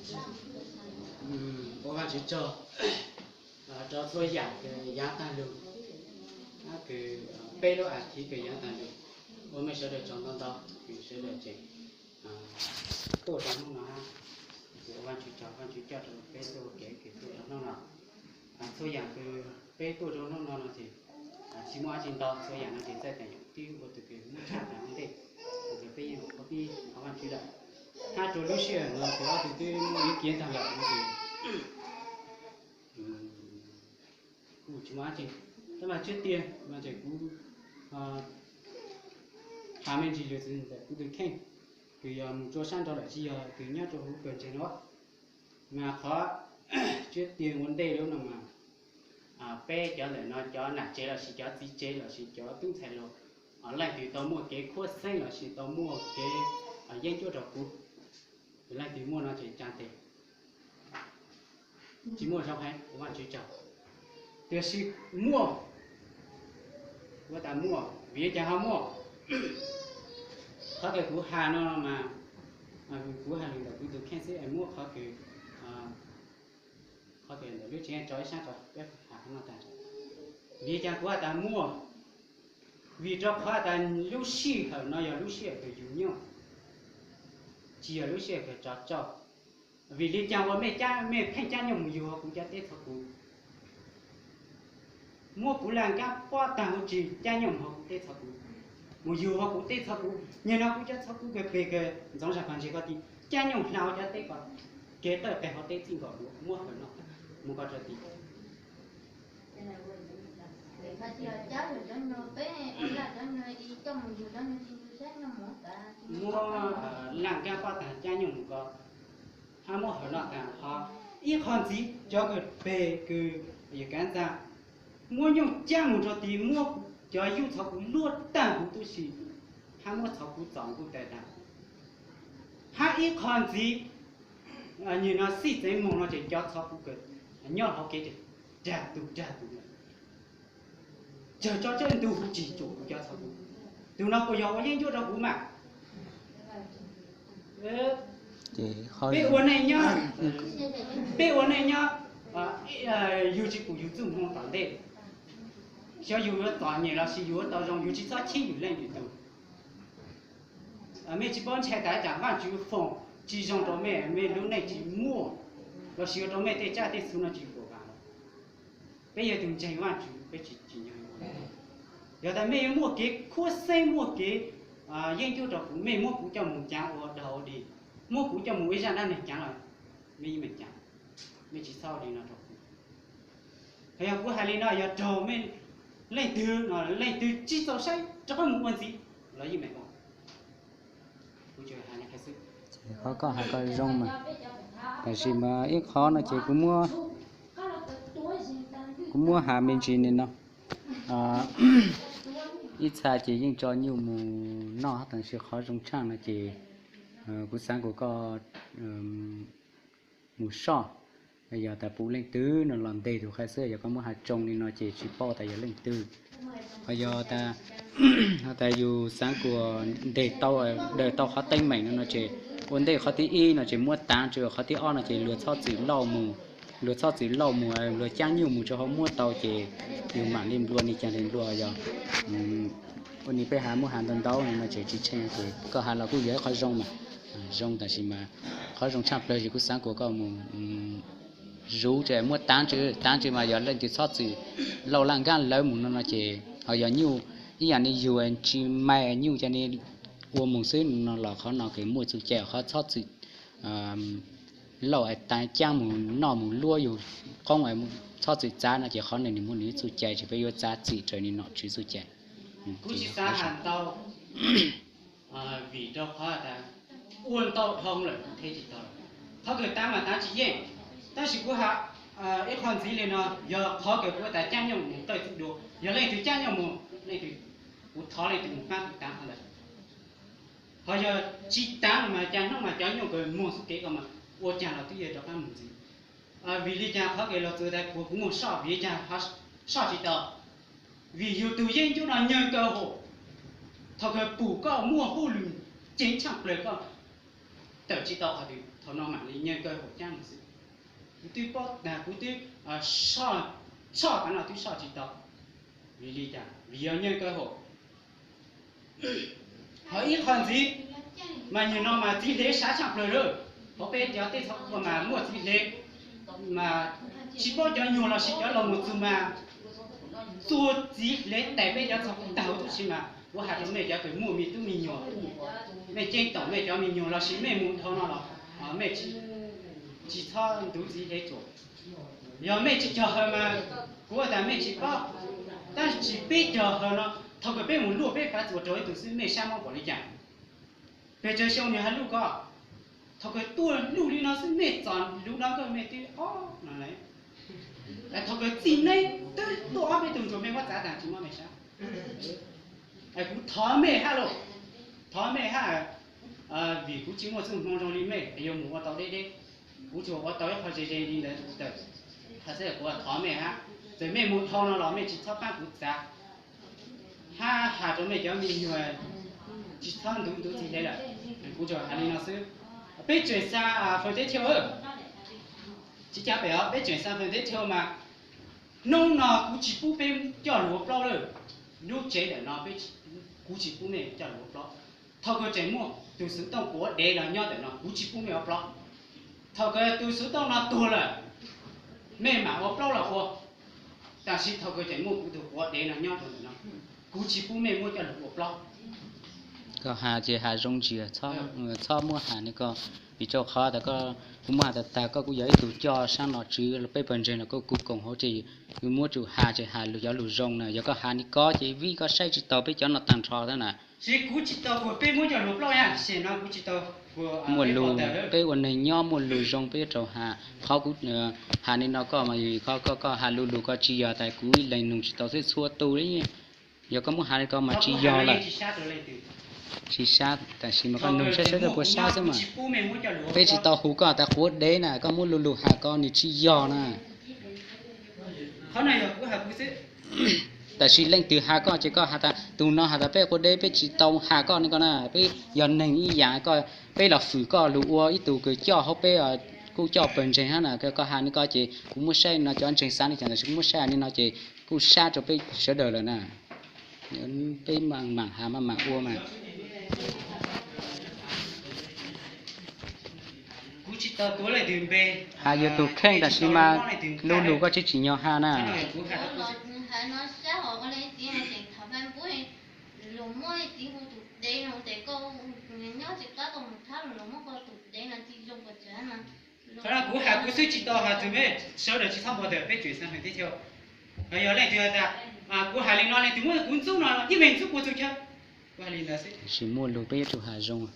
Ua Vaajtswv tsaug rau txhua yaam kws yaav taag lug, kws peb lub a thiv kws yaav taag lug, ua mej sawv daws tsaug ntau ntau kws sawv daws tseem tuaj rau hnub no hab. Ua Vaajtswv tsaug, Vaajtswv coj rau peb tuaj kev kws tuaj rau hnub no. Txhua yaam kws peb tuaj rau hnub no no ces tsi muaj dlaab tsi ntau, txhua yaam no ces txawj tas yog twb ua tug kws muab tshaj tas ua ntej, ua rau peb yeej ua pib thov Vaajtswv lawm. Hab rua lub sij hawm no kws ob tug twb muaj ib kiav taag lawm no ces kuj tsi muaj dlaab tsi. Tab mas tswv tiag mas ces kuv has me ntsis lug ntawm kuv tug kheej, kws yog mus rua sab nrau lawm tsi yog kws nyob rua huv kawg ntseeg nuav. Mas qhov tswv tiag ua ntej lub no mas peb cov ntawm no cov nam tsev lossis cov txiv tsev lossis cov tub ntxhais los, leej twg tau muaj kev khuab xeeb lossis tau muaj kev yeeb ncuab rau kuv, leej twg muaj no ces tsaa tes. Tsi muaj zoo heev, ua Vaajtswv tsaug. Tiam sis muaj, kuv has tas muaj, vim li cas ho muaj? Qhov kws kuv has no mas kuv has lug ntawm kuv tug kheej xwb es muab qhov kws, qhov kws ntawm lub tsev tso ib sab tso, peb has qhov no tas. Vim li cas kuv has tas muaj? Vim rau qhov tas lub sij hawm no yog lub sij hawm kws yug nyuj, tsi yog lub sij hawm kws tso tsauj. Vim li cas ua mej, mej pheej caab nyuj mus yug huv kuv cov teb txhov kuv? Muab kuv laj nkaab pob taag huv tsi caab nyuj mus huv kuv teb txhov kuv, mus yug huv kuv teb txhov kuv. Nyag no kuv cov txhov kuv kawg peg kawg ntxoov zag pag ntseg koj ti, caab nyuj hla huv cov teb ko, kev tawj qeeg huv teb txij nkaus duav muab hawm no mus koj rua ti. Muab laj nkaab pob taag caab nyuj mus ko, hab muab hawm no taag ho. Ib qho ntxiv cov kawg peg kws yawg Kaav Ntxaa muab nyuj caab mus rua ti, muab cov yug txhov kuv luab taag huv tub si, hab muab txhov kuv txom nkuj tawg taag. Hab ib qho ntxiv, nyag no xij txeev moog no ces cov txhov kuv kawg nyob huv kev dag tug dag tug, cawg tso tsawb ntug huv tsi tsum kuv cov txhov kuv. Tug no puas yog ua yeeb ncuab rau kuv mas? Peb ua neej nyob, peb ua neej nyob, yug tsi pum yug txuj hmoo tom ntej. Xyov yug yuav txom nyem lossis yug yuav tau zoo, yug tsi txhob chib yug leej twg tug. Mej tsi paub ntshai tas ib tsam Vaajtswv foom tsi zoo rau mej, mej lub neej tsi muaj, lossis ua rau mej tej tsaj tej txhu no tsi huam vam. Peb yog tug ntseeg Vaajtswv peb tsi tsim nyog ua. Yog tas mej yuav muaj kev khuab xeeb, muaj kev yeeb ncuab rau kuv, mej muab kuv coj mus caav ua dog ua dig, muab kuv coj mus ua ib zaj dab neeg caav los mej yeej meem caav, mej tsi txhob ua li no rau kuv. Hos yog kuv has li no yog raug mej leej twg, leej twg tsi txaus saib rov qab mus ua ntxiv los yeej meem ua. Qhov koj has koj zoo mas, tab sis mas ib qho no ces kuv muab, kuv muab has me ntsis li no. Ib txha ces yeej tso nyuj mus noj, tab sis qhov zoo tshaaj no ces kuv xaav kuas koj mus soj, yog tas pum leej twg no los nteg tug qha xwb, yog koj muab has tsoo li no ces tsi paub tas yog leej twg. Hos yog tas, tas yus xaav kuas nteg tau, daws tau qhov teeb meem no no ces ua ntej qhov thib ib no ces muab taav tsw, qhov thib ob no ces luag txhob txwm lauj mus, luag txhob txwm lauj mus, luag caab nyuj mus tso ho muab tau ces yus maam li nplua li caag li nplua yog. Ua ni peb has muab has ntau ntau no ces tsi tsheej, ces koj has los kuj yog ib qhov zoo mas, zoo tab sis mas qhov zoo tshaj plawg ces kuv xaav kuas koj mus zuv ces muab taav tsw, taav tsw mas yog leej twg txhob txwm lauj laj nkaab lawv mus no no ces ho yog nyuj ib yam li yus tsi mais nyuj ca li ua mus xwb no los qhov no kws muaj txuj cai, qhov txhob txwm lauj taav caab mus noj mus luab yus qoob, txhob txwm txav no ces qhov no nws muaj nws txuj cai, ces peb yuav txav txim raws li nom tswv txuj cai. Kuv tsi xav has ntau, vim rau qhov tas ua ntau dhau lawm kuv theb tsi tau. Qhov kws taav mas taav tsi yeej, tab sis kuv has ib qho ntxiv li no, yog qhov kws kuv tas caab nyuj mus tawj txuj dua, yog leej twg caab nyuj mus, leej twg, kuv thov leej twg mus paab kuv taav qhov ntawd. Ho yog tsi taav mas cas hnub mas cov nyuj kws moog xub kev ko mas ua caag los twb yuav rov qaab mus ntxiv. Vim li cas qhov kws los txug tas kuas kuv moog soj, vim li cas soj tsi tau? Vim yug tug yeeb ncuab no nyag kaw hom, thaus kawg pum koj muaj huj lwm ceev tshaaj plawg koj, tawm tsis tau qhov twg, thaum no mam li nyeej kawg haum caj mus xwb. Kuv twb paub, kuv twb soj, soj tav no twb soj tsis tau. Vim li cas? Vim yog nyeej kawg haum. Ho ib qho ntxiv, mas nyuag no mas txiv hle sab tshaj plaws lawm. Hauv peb cov tej txhua qhua mas muaj txiv hle, mas tsis paub cov nyuag los sis cov laus mus txug mas txuag txiv hle tais peb cov txhua qhua tag huv tib si mas kuv has rau mej cov kws muaj me tub me nyuam, mej ceeb toom mej cov me nyuam los sis mej mus dhau no los mej tsis txhob ntub txiv hle tsuas. Yog mej tsis cog haws mas kuv ua tas mej tsis paub, tab sis peb cog haws no, thaum kawg peb mus luaj peb fav txuas rau ib tug xwb mej sab mob npaum li cas. Pes tsawg xyoo nws ho luj ko, thaum kawg tuaj luj li no xwb mej txom lub dab nkauj mej twb ob no lawm. Thaum kawg txij neb twb tuaj ob peb tug ntsuag mej muab txav tas tsis mob mej sab. Kuv thov mej hab lauj, thov mej hab, vim kuv tsis muaj txuj hmoo zoo li mej es yuav mus ua tau deb deb. Kuv tsuas ua tau ib qho ze ze li ntawd tawm. Qhov xwb kuv thov mej hab, txawm mej mus dhau no los mej tsis txhob pab kuv txav hab has rau mej cov me nyuam tsis txhob ntub ntub txiv hle lawm. Kuv tsuas has li no xwb. Peb tseem xa fawm teb chaws, tsis cas pem os, peb tseem xa fawm teb chaws mas hnub no kuv tsis pub peb coj lus ua plaub lawm. Lub tsev ntawm no kuv tsis pub mej coj lus ua plaub. Thaum kawg tseem muaj tus xwv tooj quav dev no nyob ntawm no kuv tsis pub mej ua plaub. Thaum kawg tus xwv tooj no tuag lawm, mej mam ua plaub los ua. Tab sis thaum kawg tseem muaj kuv tus quav dev no nyob rau ntawm no, kuv tsis pub mej muab coj lus ua plaub. Koj has ces has zoo ntsis, txhob muab has li ko, vim rau qhov tas koj, kuv muab has tas tag koj kuj yog ib tug coj sab nom tswv los peb pawg ntseeg los koj kuj koom hauv ces kuv muab tsum has ces has lus cov lus zoo na. Yog koj has li ko ces vim koj saib tsis taus peb cov no tag nrho thiab na. Muaj lus, peb ua neeg nyob muaj lus zoo peb yuav rau has. Qhov kuv has li no koj mas yog koj, koj has lus lus koj tsis yog tas kuv ib leeg nug tsis tau xwb txhua tus li. Yog koj muab has li ko mas tsis yog lawm. Tsis sab, tab sis mas koj nug saib saib koj puas sab xwb mas. Peb tsis tau hu koj tas quav dev na, koj muab lus lus has ko nws tsis yog na. Tab sis leej twg has koj ces koj has tas tus no has tas peb quav dev, peb tsis tau has koj li ko na, peb yog neeg ib yam koj, peb los fwm koj lus ua ib tug kws coj hauv peb, kuj coj pawg ntseeg hab na. Koj has li ko ces kuv muab saib no cov ntseeg xav li cas tab sis kuv muab saib li no ces kuj sab rau peb sawv daws lawm na. Peb mam has mas mam ua mas. Has yog tus kheej tab sis mas lub lus koj tsis tsim nyog has na. Qhov no kuv has kuv xwb tsis tau has txog mej, sawv daws tsis txhob npau taws, peb tseem xa fawm teb chaws. Yog leej twg has tas kuv hais li no leej twg muab kuv ntxub no, ib leeg ntxub kuv txuj chaw. Kuv hais li ntawd xwb. Tab sis muaj lus peb yuav tsum has zoo.